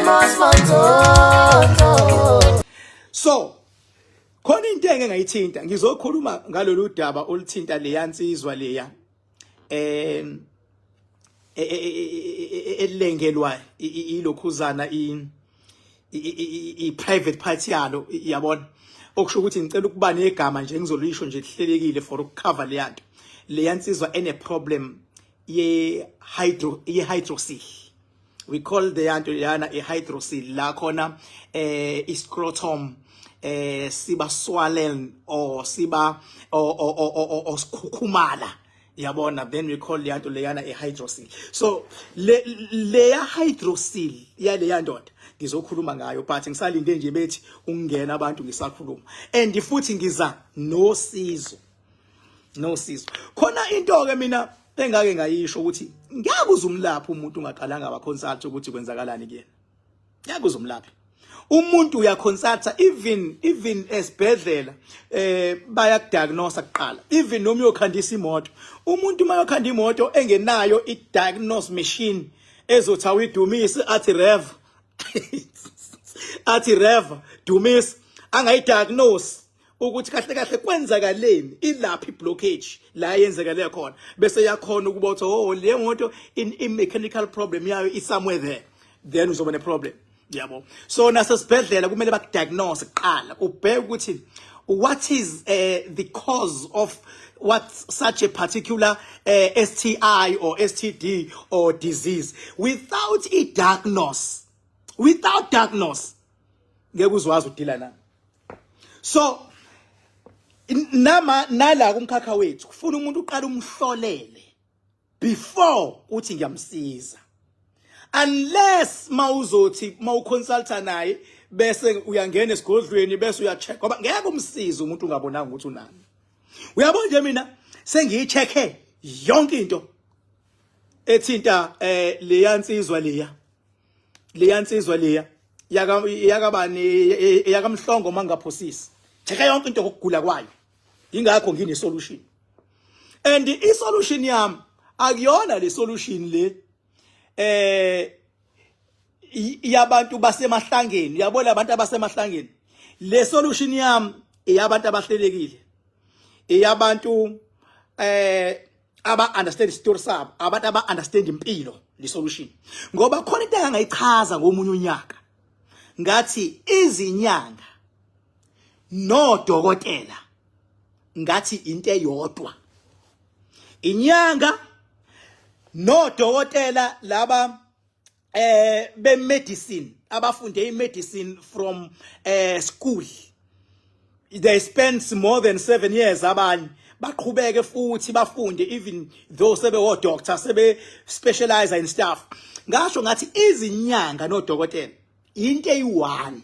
Amos Manzonzo. So khona into engeke ngayithinta, ngizokhuluma ngalolu daba oluthinta leya nsizwa leya elengelwa ilokhuzana i private part yalo, yabona. Okusho ukuthi ngicela ukuba negama nje ngizolisho nje lihlelekile for ukucover leya nto, leya nsizwa ene problem ye hydrocele. We call the nto leyana i hydrocele, la khona iscrotum siba swollen or siba or sikhukhumala, yabona. Then we call leya nto leyana i hydrocele. So le leya hydrocele yaleya ndoda ngizokhuluma ngayo, but ngisalinde nje bethi ungena abantu ngisakhuluma, and futhi ngiza nosizo nosizo. Khona into ke mina engake ngayisho ukuthi ngeke uzumlapha umuntu ungaqalanga wa consult ukuthi kwenzakalani kuyena. Ngeke uzumlapha umuntu, uyaconsulta. Even esibhedlela bayakudiagnose kuqala. Even noma uyokhandisa imoto, umuntu mayokhanda imoto engenayo i-diagnose machine ezothi awuyidumise, athi rev, athi rev, dumisa, angayidiagnose ukuthi kahle kahle kwenzakaleni, ilaphi blockage la yenzekale khona, bese yakhona ukuba uthi, "Oh, le moto in i mechanical problem yayo is somewhere there," then uzoba ne problem, yabo. So nasesibhedlela kumele bakudiagnose kuqala, ubheke ukuthi what is the cause of what such a particular STI or STD or disease. Without a diagnose, without diagnose, ngeke uzwazi udila nani. So nama nala kumkhakha wethu kufuna umuntu uqala umhlolele before uthi ngiyamsiza, unless mawuzothi mawuconsulta naye bese uyangena esigodlweni bese uyacheck, ngoba ngeke umsize umuntu ungabonanga ukuthi unani. Uyabona nje, mina sengiyichecke yonke into ethinta leya nsizwa leya yakabani, yakaMhlongo, mangaphosisi. Checka yonke into kokugula kwayo, ingakho ngine solution, and i solution yami akuyona le solution le yabantu basemahlangeni. Uyabona, abantu abasemahlangeni, le solution yami eyabantu abahlelekile, eyabantu aba understand story sabo, abantu aba understand impilo, le solution. Ngoba khona into engayichaza ngomunye unyaka, ngathi izinyanga nodokotela, ngathi into eyodwa, inyanga nodokotela laba be medicine, abafunde i-medicine from school, they spent more than 7 years, abanye baqhubeke futhi bafunde even though sebe o doctor, sebe specialize in stuff. Ngasho ngathi izinyanga nodokotela into eyi-one.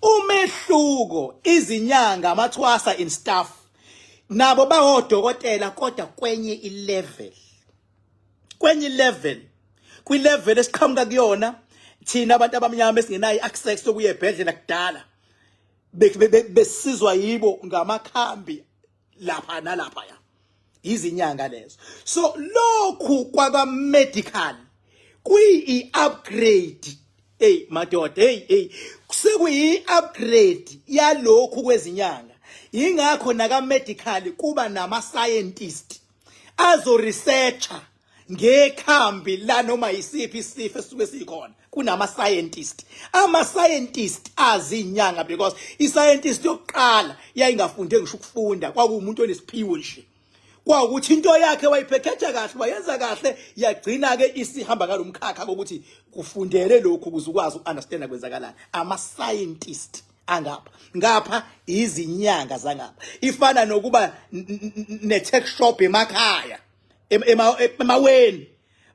Umehluko, izinyanga, amathwasa in staff, nabo bawodokotela, kodwa kwenye ilevel, kwenye level, kwi-level esiqhamuka kuyona thina abantu abamnyama esingenayo access yokuya ebhedlela. Kudala besizwa yibo ngamakhambi lapha nalapha, ya, izinyanga lezo. So lokhu kwaka medical kuyi upgrade. Hey madoda, hey hey, sekuyi upgrade yalokhu kwezinyanga. Ingakho naka medical kuba nama scientist azo researcha ngekhambi la noma yisiphi isifo esisuke sikhona. Kunama scientist, ama scientist azinyanga, because i scientist yokuqala yayingafunde ngisho ukufunda, kwakuwumuntu onesiphiwo nje, kwawukuthi into yakhe wayiphekhetha kahle, wayenza kahle, yagcina ke isihamba ngalomkhakha kokuthi kufundele lokhu ukuze ukwazi ukunderstand kwenzakalani. Ama scientist angapha ngapha, izinyanga zangapha. Ifana nokuba ne tuck shop emakhaya, emaweni,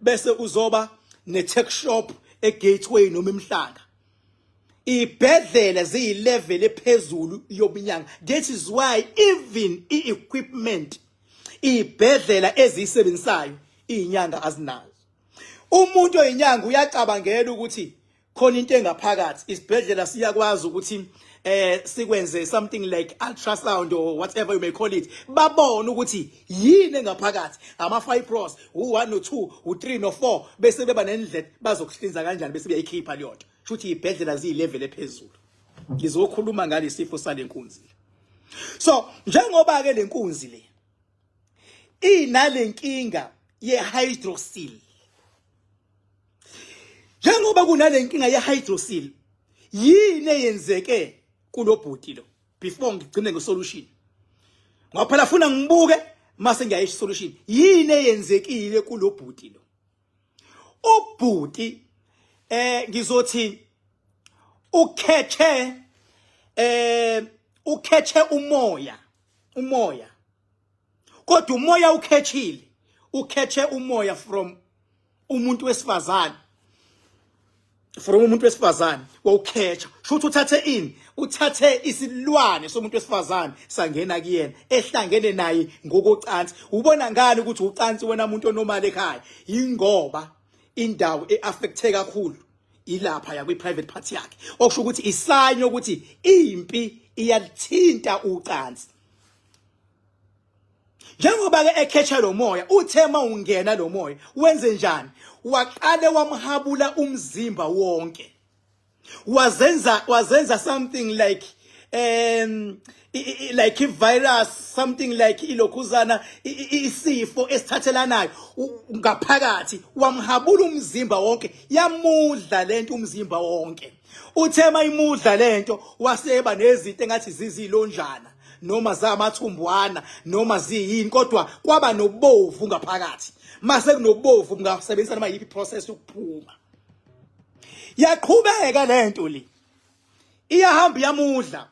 bese uzoba ne tuck shop eGateway noma eMhlanga. Ibhedlela ziyilevel ephezulu yobunyanga. That is why even i-equipment ibhedlela eziyisebenzisayo, izinyanga azinazo. Umuntu oyinyanga uyacabangela ukuthi Khona into engaphakathi, isibhedlela siyakwazi ukuthi sikwenze something like ultrasound or whatever you may call it, babone ukuthi yini engaphakathi, ama fibros u1 no2 u3 no4, bese beba nendlela bazokuhlinza kanjani, bese beyayikhipha leyo nto. Shuthi ibhedlela ziyilevel ephezulu. Ngizokhuluma ngalesifo salenkunzi. So njengoba ke lenkunzi le inalenkinga ye-hydrocele, njengoba kunalenkinga ye-hydrocele, yini eyenzeke kulobhuti lo? Before ngigcine ngesolution, ngoba phela funa ngibuke mase ngiyayisho solution, yini eyenzekile kulobhuti lo? Ubhuti ngizothi ukhethe umoya, kodwa umoya ukhethile, ukhethe umoya from umuntu wesifazane, from umuntu wesifazane wawukhetha. Shuthi uthathe ini? Uthathe isilwane somuntu wesifazane sangena kuyena, ehlangene naye ngokocansi. Ubona ngani ukuthi ucansi wena muntu onormal ekhaya? Ingoba indawo eaffecte kakhulu ilapha ya kwi-private part yakhe, okusho ukuthi isayini yokuthi impi iyalithinta ucansi. Njengoba ke ekhetha lo moya, uthe mawungena lo moya wenze njani? Waqale wamhabula umzimba wonke, wazenza something like i-virus, something like ilokhuzana, isifo esithathelanayo ngaphakathi. Wamhabula umzimba wonke, yamudla lento umzimba wonke. Uthe mayimudla lento, waseba nezinto engathi zizilonjana noma zamathumbwana noma ziyini, kodwa kwaba nobovu ngaphakathi. Mase kunobovu, ungasebenzisa noma yiphi process yokuphuma. Yaqhubeka lento le, iyahamba, iyamudla,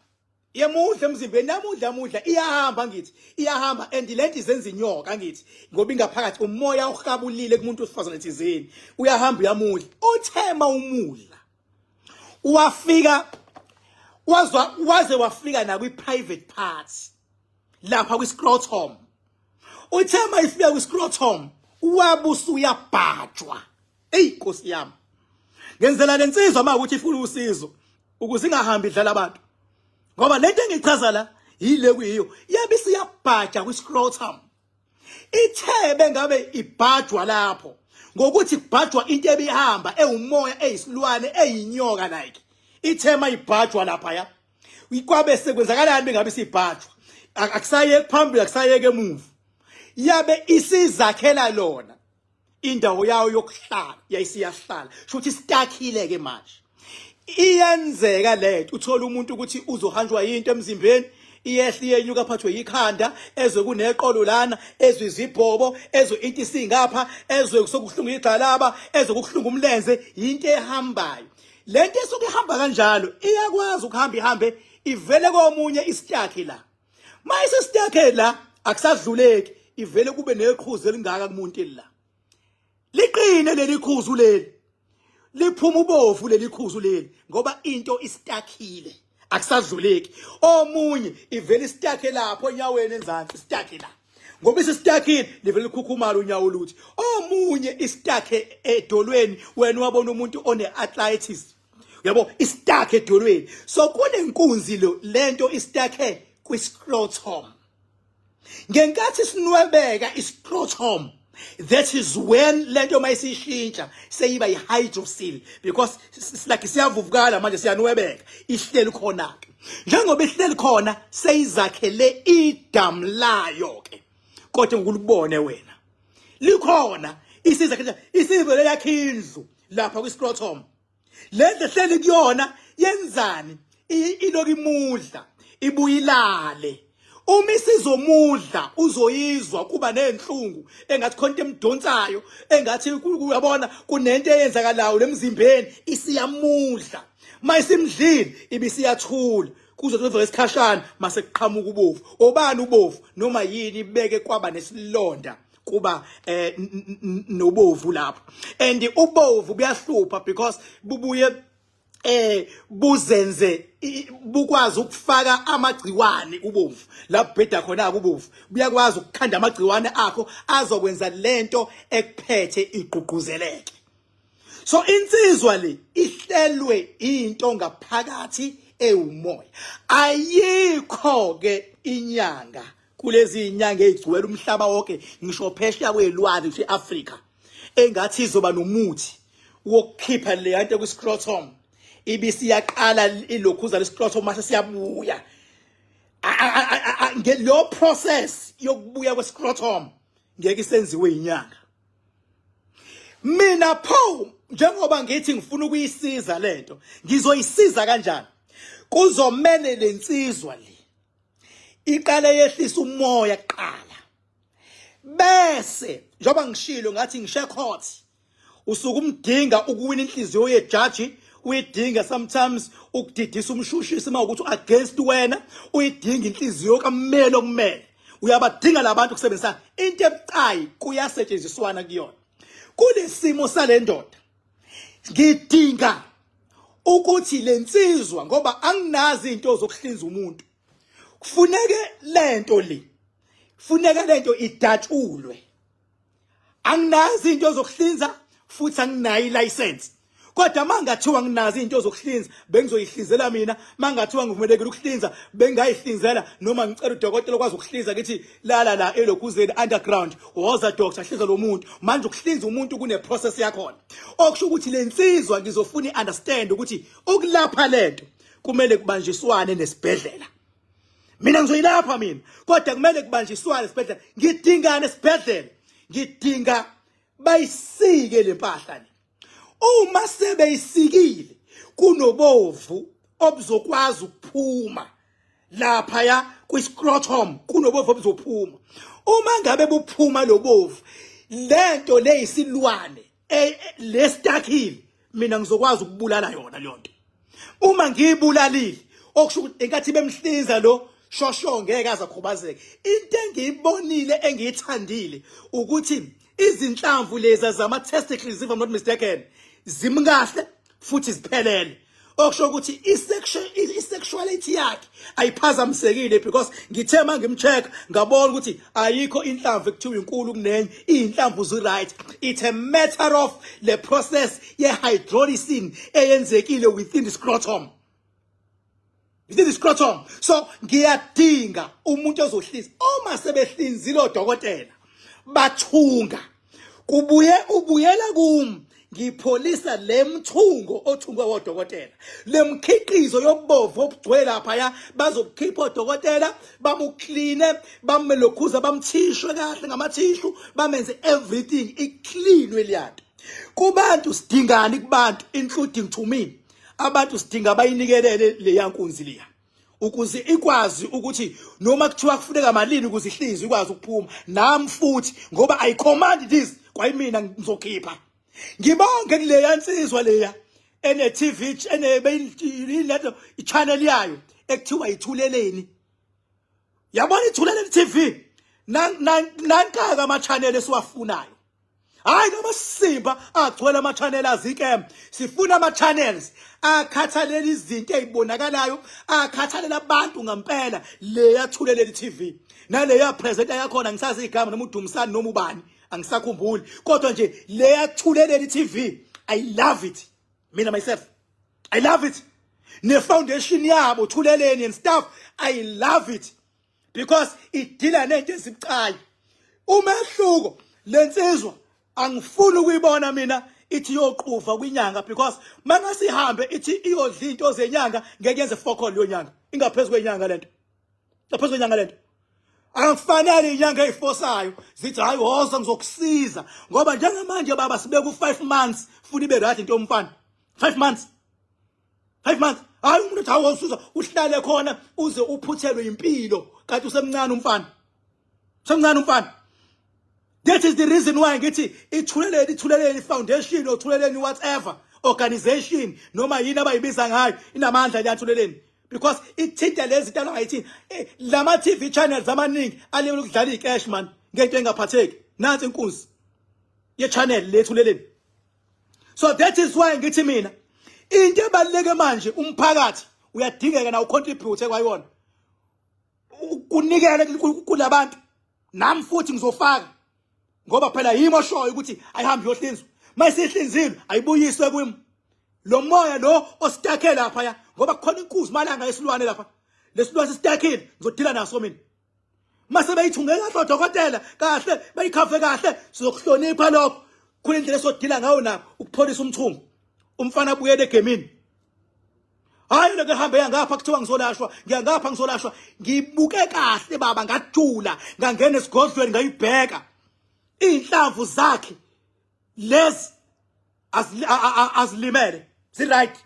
yemudla emzimbeni, yamudla, yamudla, iyahamba, ngithi iyahamba, and lento izenza inyoka, ngithi ngoba ingaphakathi umoya uhabulile kumuntu wesifazane thizeni, uyahamba uyamudla. Uthema umudla, wafika wazwa, waze wafika na kwi private part lapha kwi scrotum. Uthe mayifika kwi scrotum, wabusu uyabhajwa. Ey Nkosi yami, ngenzela lensizwa uma ukuthi ifuna usizo ukuze ingahambi idlala abantu, ngoba lento engichaza la yile kuyiyo. Yabe isiyabhaja kwi scrotum. Ithebe ngabe ibhajwa lapho ngokuthi kubhajwa into ebihamba ewumoya, eyisilwane, eyinyoka like. Ithema ibhajwa lapha ya, kwabe sekwenzakalani? Bengabe sibhajwa, akusayeki phambili, akusayeke emuva, yabe isizakhela lona indawo yayo yokuhlala, yayisiyahlala. Shuthi isitakhile ke manje. Iyenzeka lento, uthola umuntu ukuthi uzohanjwa yinto emzimbeni, iyehla iyenyuka, aphathwe yikhanda, ezwe kuneqolo lana, ezwe izibhobo, ezwe into isingapha, ezwe sokuhlungu igxalaba, ezwe kuhlungu umlenze. Into ehambayo lento esuke ihamba kanjalo, iyakwazi ukuhamba ihambe ivele komunye isitakhe la. Mayise isitakhe la, akusadluleki, ivele kube neqhuzu elingaka kumuntu la, liqine leli khuzu leli, liphuma ubovu leli khuzu leli, ngoba into isitakhile, akusadluleki. Omunye ivele isitakhe lapho enyaweni enzansi, isitakhe la, ngoba isitakhile, livele likhukhumala unyawo luthi. Omunye isitakhe edolweni, wena wabona umuntu one arthritis, yabo, isitakhe edolweni. So kunenkunzi lo, lento isitakhe kwi-scrotum. Ngenkathi sinwebeka iscrotum, that is when lento mayisishintsha seyiba i-hydrocele, because it's like siyavuvukala manje, siyanwebeka, ihleli khona ke. Njengoba ihleli khona, seyizakhele idamu layo ke, kodwa ngokulibone wena likhona, isizakhele, isivele yakhe indlu lapha kwi-scrotum. Le ndlu ehleli kuyona yenzani? Iloku imudla, ibuyilale. Uma isizomudla, uzoyizwa kuba nenhlungu, engathi khona into emdonsayo, engathi uyabona kunento eyenzakalayo lemzimbeni. Isiyamudla. Mayisimdlile, ibisiyathula kuze kuvele isikhashana, mase kuqhamuka ubovu, obani ubovu noma yini, ibeke kwaba nesilonda, kuba nobovu lapho. And ubovu buyahlupha because bubuye buzenze bukwazi ukufaka amagciwane. Ubovu la bheda khona, ubovu buyakwazi ukukhanda amagciwane akho azokwenza lento ekuphethe igqugquzeleke. So insizwa le Ihlelwe into ngaphakathi ewumoya. Ayikho ke inyanga kulezi inyanga ezigcwele umhlaba wonke, ngisho phesheya kwelwandle, ngisho eAfrica, engathi izoba nomuthi wokukhipha le nto kwi-scrotum, ibisiyaqala ilokhuza le-scrotum mase siyabuya. Lo process yokubuya kwe-scrotum ngeke isenziwe inyanga. Mina pho, njengoba ngithi ngifuna ukuyisiza lento, ngizoyisiza kanjani? Kuzomele lensizwa le iqale yehlisa umoya kuqala, bese njengoba ngishilo ngathi ngishe court, usuke umdinga ukuwina inhliziyo yejaji, uyidinga sometimes ukudidisa umshushisi uma ukuthi against wena, uyidinga inhliziyo kammeli okumele, uyabadinga labantu kusebenzisana into ebucayi, kuyasetshenziswana kuyona. Kulesimo sale ndoda, ngidinga ukuthi lensizwa, ngoba anginazi into zokuhlinza umuntu, kufuneke lento le, kufuneka lento idatshulwe. Anginazi into zokuhlinza futhi anginayo ilicense, kodwa mangathiwa nginazo izinto zokuhlinza, bengizoyihlinzela mina. Mangathiwa ngivumelekile ukuhlinza, bengayihlinzela, noma ngicela udokotela okwazi ukuhlinza, ngithi lala la elokhuzeni underground, woza doctor, hlinza lo muntu. Manje ukuhlinza umuntu kune process yakhona, okusho ukuthi lensizwa ngizofuna iunderstand ukuthi ukulapha lento kumele kubanjiswane nesibhedlela. Mina ngizoyilapha mina, kodwa kumele kubanjiswane esibhedlela. Ngidingane esibhedlela? Ngidinga bayisike lempahla le. Uma sebeyisikile, kunobovu obuzokwazi ukuphuma lapha ya kwi-scrotum, kunobovu obuzophuma. Uma ngabe buphuma lobovu, lento leyisilwane lestakile, mina ngizokwazi ukubulala yona leyo nto. Uma ngiyibulalile, okusho ukuthi enkathi bemhlinza lo shosho ngeke aze akhubazeke. Into engiyibonile engiyithandile ukuthi izinhlamvu lezi zama testicles, if I'm not mistaken, zimkahle futhi ziphelele, okusho ukuthi i-sexuality yakhe ayiphazamisekile, because ngithe uma ngimcheck ngabona ukuthi ayikho inhlamvu ekuthiwa inkulu kunenye, iy'nhlamvu zi-right. It's a matter of le process ye-hydrolysis eyenzekile within the scrotum, within the scrotum. So ngiyadinga umuntu ozohlinza. Uma sebehlinzile odokotela bathunga, kubuye ubuyela kum, ngipholisa le mthungo othungwe wodokotela, le mkhiqizo yobovu obugcwele laphaya. Bazokukhipha odokotela, bamukline, bamelokhuza, bamthishwe kahle ngamathishu, bamenze everything icleanwe liyanto. Kubantu sidingani? Kubantu, including to me, abantu sidinga bayinikelele leya nkunzi liya ukuze ikwazi ukuthi noma kuthiwa kufuneka malini ukuze ihlinzwe ikwazi ukuphuma. Nami futhi, ngoba I command this, kwayimina ngizokhipha. Ngibonge kuleya nsizwa leya ene TV, ene lento i-channel yayo ekuthiwa Ithuleleni. Yabona Ithuleleni TV, nankaka ama channel esiwafunayo, hayi noma simba agcwele ama channel azike. Sifuna ama channels akhathalela izinto ezibonakalayo, akhathalela abantu ngempela. Le yaThuleleni TV naleya presenter yakhona, ngisazi igama noma uDumsani noma ubani, angisakhumbuli, kodwa nje le yaThuleleni TV, I love it. Mina myself, I love it. Ne foundation yabo, Thuleleni and stuff, I love it because idila nento ezibucayi. Umehluko, lensizwa angifuni ukuyibona mina ithi yoquva kwinyanga, because mangasihambe ithi iyodla into zenyanga, ngeke yenze fokol leyo nyanga. Ingaphezulu kwenyanga lento, ngaphezulu kwenyanga lento. Akufanele inyanga ezifosayo zithi, "Hayi, woza ngizokusiza," ngoba njengamanje baba sibeka u5 months funa ibe right into yomfana. 5 months, 5 months. Hayi, umuntu uthi, "Hawu, usuza," uhlale khona uze uphuthelwe impilo, kanti usemncane umfana, usemncane umfana. That is the reason why ngithi Ithuleleni, Ithuleleni Foundation or Thuleleni whatever organization noma yini abayibiza ngayo, inamandla leyaThuleleni, because ithinta lezi zinto abangayithini. Lama TV channels amaningi alibele ukudlala icash man ngento engaphatheki. Nansi inkunzi ye channel leThuleleni. So that is why ngithi mina into ebaluleke manje, umphakathi uyadingeka na ucontribute kwayona, kunikele kulabantu. Nami futhi ngizofaka, ngoba phela yimi oshoyo ukuthi ayihambi yohlinzwa. Mayisihlinzile, ayibuyiswe kwimi. Lo moya lo ostakhe lapha ya, ngoba kukhona inkuzi malanga yesilwane lapha. Lesilwane sistakile, ngizodila naso mina. Mase beyithunge kahle odokotela kahle, bayikhave kahle, sizokuhlonipha lokho. Khona indlela esodila ngayo nabo ukupholisa umthungo. Umfana abuyele egemini. Hayi lokho ehambe yangapha kuthiwa ngizolashwa, ngiyangapha ngizolashwa. Ngibuke kahle baba, ngajula, ngangena esigodlweni ngayibheka. Inhlamvu zakhe lezi azilimele, zi right.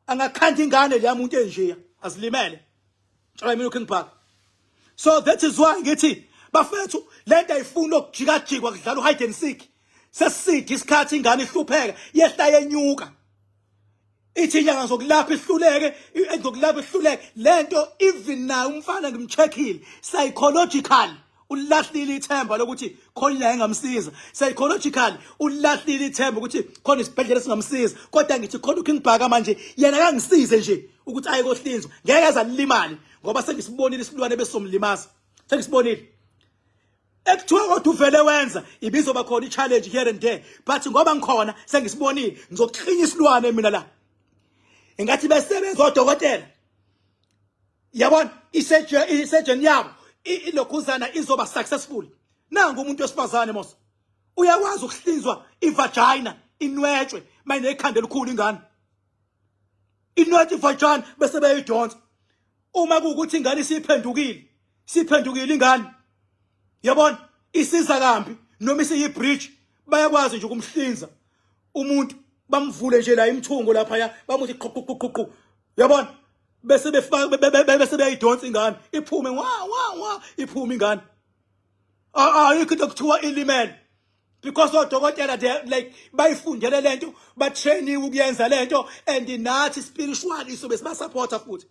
Angakhanda ingane leya muntu enjeya, azilimele. Tshela mina uKing Park. So that is why ngithi bafethu, lento ayifuni ukujikajikwa kudlala uhide and seek. Seside isikhathi ingane ihlupheka, yehla yenyuka. Ithi inyanga zokulapha ihluleke, enzokulapha ihluleke. Lento even naye umfana ngimcheckile psychological, ulahlile ithemba lokuthi khona la engamsiza. Psychological ulahlile ithemba ukuthi khona isibhedlela esingamsiza. Kodwa ngithi khona uKing Bhaka manje, yena akangisize nje ukuthi aye kohlinzwa, ngeke azalimale ngoba sengisibonile isilwane besomlimaza, sengisibonile ekuthiwa kodwa uvele wenza ibizoba khona i-challenge here and there, but ngoba ngikhona sengisibonile, ngizoklinya isilwane mina la. Engathi besebenza odokotela, yabona, i-surgeon yabo ilokhuzana izoba successful. Nangu umuntu wesifazane mos uyakwazi ukuhlinzwa i-vagina, inwetshwe mayinekhanda elikhulu ingane, inwetshwe i-vagina bese beyidonsa. Uma kuwukuthi ingane isiphendukile, siphendukile ingane, yabona, isiza kambi noma isiyi-bridge, bayakwazi nje ukumhlinza umuntu, bamvule nje la imthungo lapha ya, bamuthi qhu qhu qhu qhu, yabona, bese befaka, bese beyayidonsa ingane iphume, wa wa wa, iphume ingane. Ayikho into kuthiwa ilimele because odokotela they like bayifundele lento, batrainiwe ukuyenza lento, and nathi spiritually sobe sibasupporta futhi.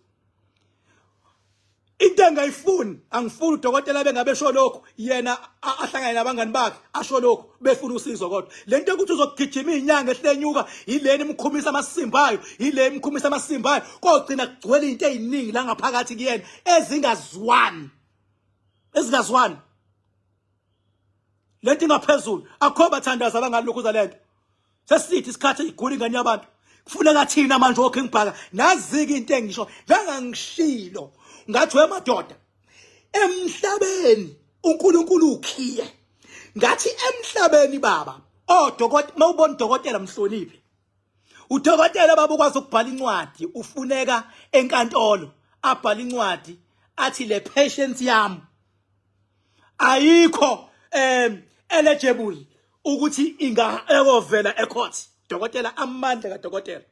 Into engayifuni, angifuni udokotela bengabe esho lokho, yena ahlangane nabangani bakhe asho lokho befuna usizo. Kodwa lento yokuthi uzogijima izinyanga ehlenyuka yileni imkhumisa amasimba ayo, yile imkhumisa amasimba ayo, kogcina kugcwele into eziningi la ngaphakathi kuyena ezingazwani, ezingazwani. Lento ingaphezulu, akho bathandaza abangalokhu zalento. Sesithi isikhathi igula ingane yabantu, kufuneka thina manje oKing Bhaka. Nazike into engisho njengangishilo, ngathi wemadoda emhlabeni uNkulunkulu ukhiye, ngathi emhlabeni baba odokotela, mawubona udokotela mhloniphe udokotela baba. Ukwazi ukubhala incwadi, ufuneka enkantolo abhala incwadi athi le patient yami ayikho eligible ukuthi inga ekovela ecourt. Dokotela, amandla kadokotela,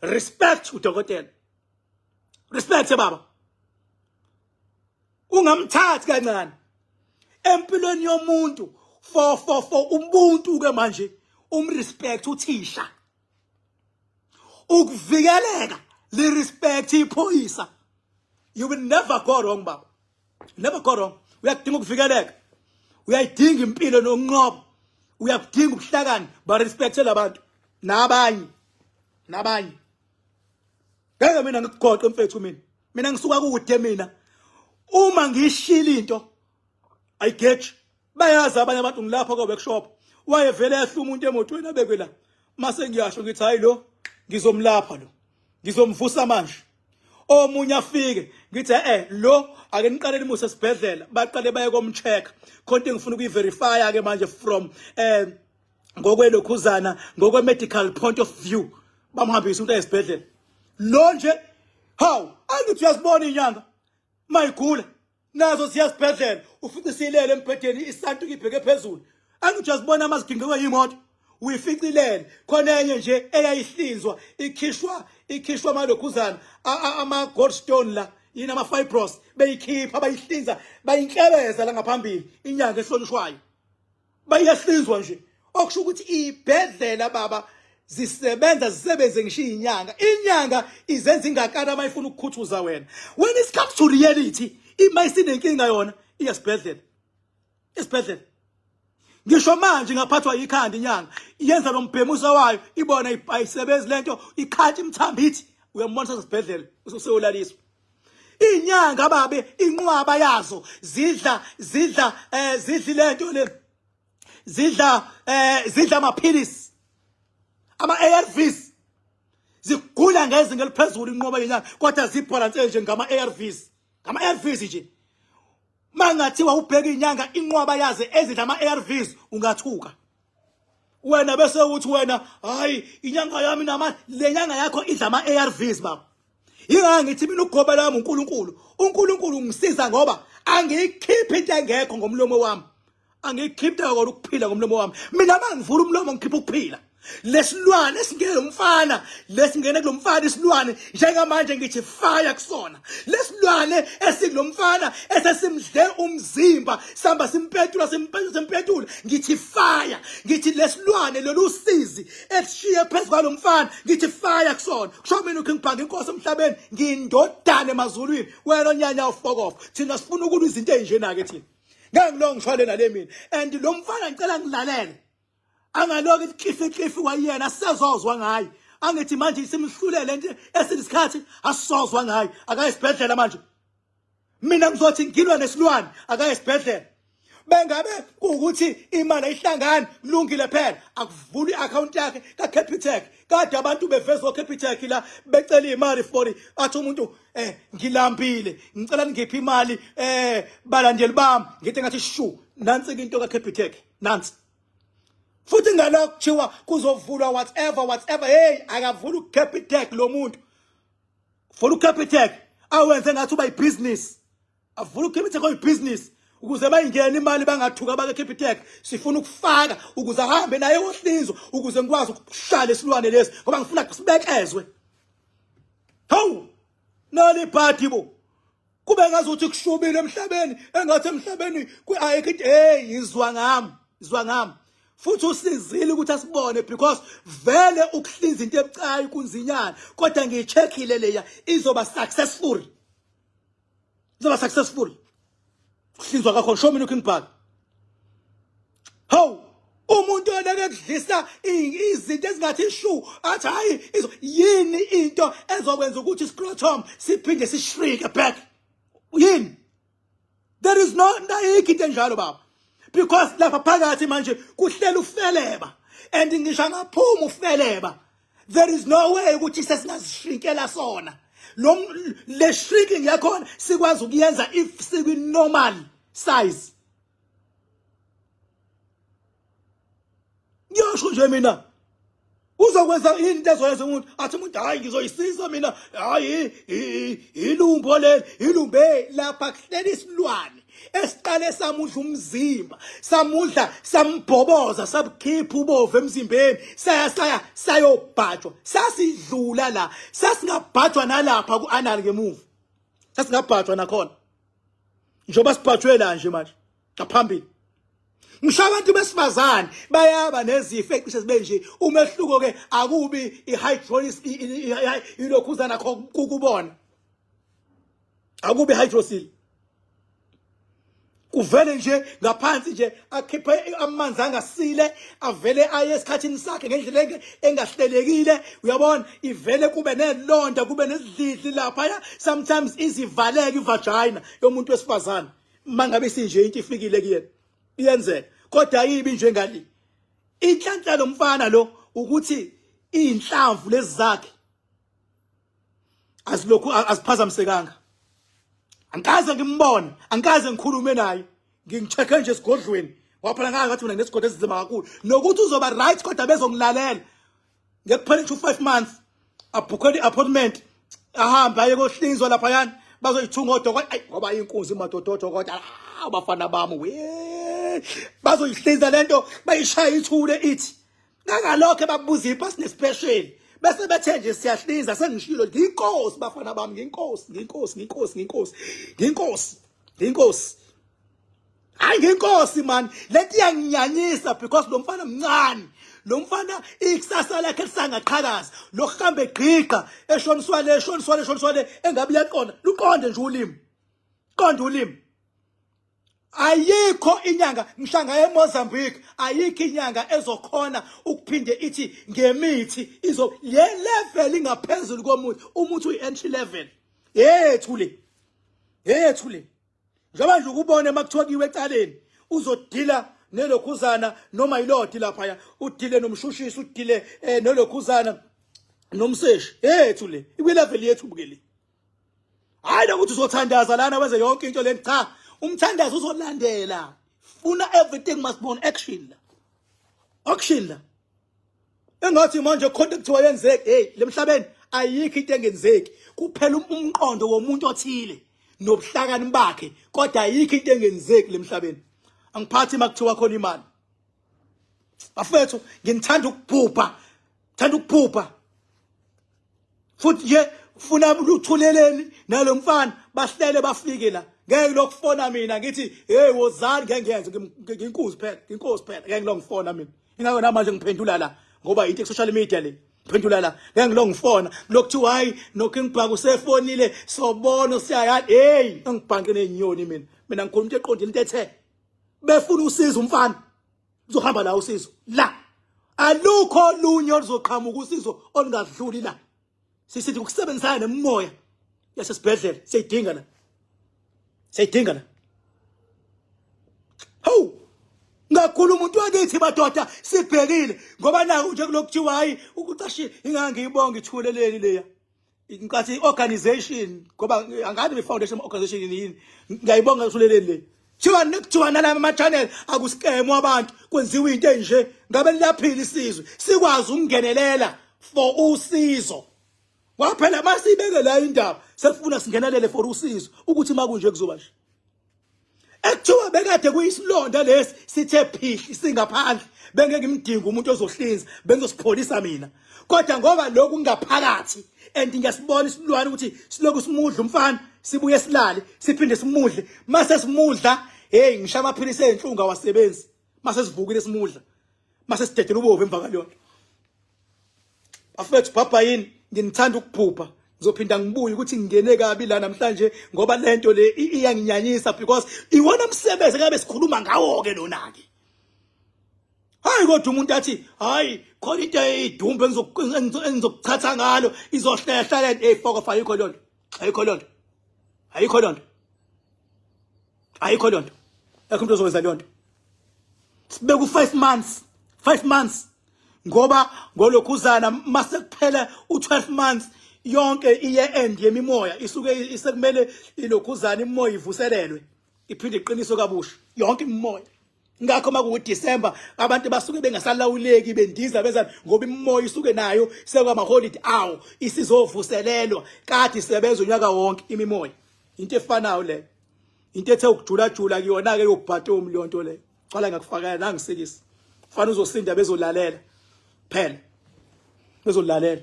respect udokotela, respect baba, ungamthathi kancane empilweni yomuntu. For ubuntu ke manje, umrespect uthisha, ukuvikeleka, le respect iphoyisa. You will never go wrong baba, never go wrong. Uyakudinga ukuvikeleka, uyayidinga impilo nokunqoba, uyakudinga ubuhlakani. Ba respect labantu nabanye nabanye. Ngeke mina ngikugoqe mfethu, mina ngisuka kude mina. Uma ngishila into ayigeji, bayazi abanye abantu ngilapha ko workshop. Wayevele yahla umuntu emotweni abekwe la, mase ngiyasho ngithi hayi, lo ngizomlapha, lo ngizomvusa manje. Omunye afike ngithi lo ake niqale nimuse esibhedlela, baqale baye komcheck. Khona engifuna ukuyiverify ke manje from ngokwelokhuzana, ngokwe medical point of view, bamhambisa umuntu esibhedlela lo nje. Hawu, angithi uyazibona inyanga mayigula, nazo ziyasibhedlela, ufice silele embhedeni, isantu ibheke phezulu. Angithi uyazibona amaziginqiwe imoto, uyificilele. Khona enye nje eyayihlinzwa, ikhishwa amalokhuzana, ama gallstone la, yini, ama fibros, beyikhipha, bayihlinza, bayinklebeza la ngaphambili. Inyanga ehlonishwayo bayahlinzwa nje, okusho ukuthi ibhedlela baba zisebenza, zisebenze ngisho inyanga. Inyanga izenza ingakana mayifuna ukukhuthuza wena. When it comes to reality, ima isinenkinga yona iyasibhedlela, isibhedlela. Ngisho manje ngaphathwa ikhanda, inyanga iyenza lo mbhemuso wayo, ibona ayisebenzi lento, ikhanti imthambithi, uyambona sesibhedlela useyolaliswa. Inyanga babe inqwaba yazo zidla lento le, zidla amaphilisi, ama ARVs. Iphila ngezinga eliphezulu inqoba yenyanga kodwa zibhalanse nje ngama-ARVs. Ngama-ARVs nje. Mangathiwa ubheka inyanga inqwaba yaze ezidla ama-ARVs ungathuka. Wena bese uthi wena hayi inyanga yami nama le nyanga yakho idla ama-ARVs baba. Yingakho ngithi mina ugoba lami uNkulunkulu. UNkulunkulu ungisiza ngoba angiyikhiphi into engekho ngomlomo wami. Angiyikhiphi kona ukuphila ngomlomo wami. Mina mangivula umlomo ngikhipha ukuphila. Lesilwane esingene lomfana, lesingene kulomfana isilwane njengamanje ngithi fire kusona. Lesilwane esikulomfana esesimdle umzimba, samba simpetula simpetula simpetula, ngithi fire. Ngithi lesilwane lolu sizi esishiye phezu kwalomfana, ngithi fire kusona. Kusho mina uKing Bhaka inkosi emhlabeni, ngiyindodana emazulwini. Wena onyanya ufokof. Thina sifuna ukulwa izinto ezinjena ke thina. Ngeke ngilonge ngishwale nale mina. And lo mfana ngicela ngilalele. Angaloku iklifi klifi kwayena asisezozwa ngaye. Angithi manje isimhlulele nje esinesikhathi asisozwa ngaye. Akaye esibhedlela manje. Mina ngizothi ngilwa nesilwane akaye esibhedlela. Bengabe kuwukuthi imali ayihlangani kulungile phela akuvula i-account yakhe kaCapitec. Kade abantu beveza oCapitec la becela imali for athi umuntu ngilambile ngicela ningiphe imali balandeli bami ngithi ngathi shu nansi into kaCapitec nansi. Futhi ngalokho kuthiwa kuzovulwa whatever whatever hey akavula uCapitec lo muntu. Vula uCapitec awenze ngathi uba ibusiness. Avula uCapitec oyibusiness ukuze bayingene imali bangathuka abake Capitec. Sifuna ukufaka ukuze ahambe naye ohlinzo ukuze ngikwazi ukuhlala isilwane lesi ngoba ngifuna sibekezwe. Hawu nali ibhadi bo. Kube ngazuthi kushubile emhlabeni engathi emhlabeni ayikho into hey izwa ngami izwa ngami. Futhi usizile ukuthi asibone because vele ukuhlinza into ebucayi kunzinyana kodwa ngiyicheckile leya izoba successful. Izoba successful. Kuhlinzwa kakho show mina uKing Bhaka. Hawu umuntu oleke kudlisa izinto ezingathi shu athi hayi yini into ezokwenza ukuthi scrotum siphinde sishrink back. Yini? There is no ayikho into enjalo baba. Because lapha phakathi manje kuhlela ufeleba and ngisho angaphuma ufeleba there is no way ukuthi sesingazishrinkela sona. Lo le shrinking yakhona sikwazi ukuyenza if sikwi normal size. Ngiyosho nje mina uzokwenza yini into ezoyenza umuntu athi umuntu hayi ngizoyisiza mina hayi ilumbo leli ilumbe lapha kuhleli isilwane esiqale samudla umzimba samudla sambhoboza sabukhipha ubovu emzimbeni saya saya sayobhajwa sasidlula la sasingabhajwa nalapha ku-anal ngemuva sasingabhajwa nakhona njengoba sibhajwe la nje manje ngaphambili. Ngisho abantu besifazane bayaba nezifo ecishe zibe nje umehluko ke akubi i-hydrolysis ilokhuzana kukubona akubi hydrocele kuvele nje ngaphansi nje akhiphe amanzi angasile avele aye esikhathini sakhe ngendlela engahlelekile uyabona ivele kube nelonda kube nezidlidli lapha sometimes izivaleke ivagina yomuntu wesifazane mangabe sinje into ifikile kuyena iyenzeka kodwa ayibi njengali inhlanhla lomfana lo ukuthi inhlamvu lezi zakhe azilokhu aziphazamisekanga. Angikaze ngimbone, angikaze ngikhulume naye, ngingicheck nje esigodlweni ngoba phela ngake ngathi mina nginesigodlo esinzima kakhulu nokuthi uzoba right kodwa bezongilalela ngekuphela ngisho 5 months abhukhele i-appointment ahambe aye kohlinzwa laphayana bazoyithunga odokotela ayi ngoba inkunzi madoda odokotela abafana bami we bazoyihlinza lento bayishaya ithule ithi ngangalokho babuza ipasi nespecial bese bethe nje siyahlinza sengishilo ngiyinkosi bafana bami ngiyinkosi ngiyinkosi ngiyinkosi ngiyinkosi ngiyinkosi ngiyinkosi hayi nginkosi man lento iyanginyanyisa because lo mfana mncane lo mfana ikusasa lakhe lisangaqhakaza lokuhamba egqigqa eshoniswa le eshoniswa le eshoniswa le engabe uyaqonda luqonde nje ulimi qonda ulimi ayikho inyanga ngihlanga eMozambique ayikho inyanga ezokhona ukuphinde ithi ngemithi izo le level ingaphezulu komuthi umuthi uyi entry level yethu le yethu le njengoba nje ukubona makuthiwa kiwe ecaleni uzodila nelokhuzana noma yilodi laphaya udile nomshushisi udile nolokhuzana Nomseshi yethu le ikwi level yethu ke le. Hayi lokuthi uzothandaza lana wenze yonke into le, cha, umthandazo uzolandela. Funa everything must be on action la. Action la. Engathi manje khona kuthiwa yenzeke, hey, lemhlabeni ayikho into engenzeki. Kuphela umqondo womuntu othile nobuhlakani bakhe, kodwa ayikho into engenzeki lemhlabeni. Angiphathi makuthiwa khona imali. Bafethu, nginithanda ukubhubha, thanda ukubhubha. Futhi nje funa luthuleleni nalomfana bahlele bafike la. Ngeke lokufona mina ngithi hey wozani, ngeke ngiyenze nginkuzi phela, inkosi phela, ngeke ngilongifona mina. Ingakho namanje ngiphendula la ngoba into social media le. Ngiphendula la, ngeke ngilongifona. Lokuthiwa hayi no King Bhaka usefonile sobona siyaya, hey, angibhanqe nezinyoni mina. Mina ngikhuluma into eqondile, into ethe. Befuna usizo umfana. Uzohamba la usizo la. Alukho olunye oluzoqhamuka usizo olungadluli la. Sisithi ukusebenzisana nemimoya yasesibhedlela siyidinga la. Siyidinga la. Hawu! Ngakhuluma umuntu wakithi madoda, sibhekile ngoba naku nje kulokuthiwa hayi ukucashile ingangiyibonga ithuleleni leya. Inkathi organization ngoba angazi be foundation organization yini, ngiyayibonga ithuleleni le. Thiwa nekuthiwa nalama ama channel akuskemu abantu, kwenziwa into enje ngabe liyaphila isizwe sikwazi ukungenelela for usizo. Waphela masibeke la indaba sekufuna singenelele for usizo ukuthi makunje kuzoba nje. Ekuthiwa bekade kuyisilonda lesi sithe phihli singaphandle, bengeke ngimdinga umuntu ozohlinza, bengizosipholisa mina. Kodwa ngoba lokhu kungaphakathi and ngiyasibona isilwane ukuthi siloku simudla umfana, sibuye silale, siphinde simudle. Mase simudla, hey, ngisho amaphilisi ezinhlungu awasebenzi. Mase sivukile simudla, mase sidedela ubovu emva kwaleyonto. Bafethu, bhabha yini, nginithanda ukuphupha. Ngizophinda ngibuye ukuthi ngingene kabi la namhlanje ngoba lento le iyanginyanyisa because iwona umsebenzi ngabe sikhuluma ngawo ke lona ke. Hayi kodwa umuntu athi hayi khona into eyidumbe engizokuchatha ngalo izohlehla le, hey, fuck off, ayikho lonto. Ayikho lonto. Ayikho lonto. Ayikho lonto. Akho umuntu ozokwenza lonto. Sibeka u5 months, 5 months ngoba ngolokhuzana mase kuphela u12 months yonke iye end yemimoya isuke isekumele ilokhuzana imoya ivuselelwe iphinde iqiniswe kabusha yonke imimoya. Ngakho makuwu December abantu basuke bengasalawuleki bendiza beza ngoba imimoya isuke nayo sekwama holiday awo isizovuselelwa, kade isebenza unyaka wonke imimoya. Into efanayo le, into ethe ukujula jula kuyona ke yobhatomi leyo nto le. Cala ngakufakela nangisikisa fana uzosinda bezolalela phela, bezolalela.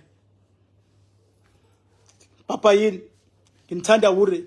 Papa yini, ngimthanda wure.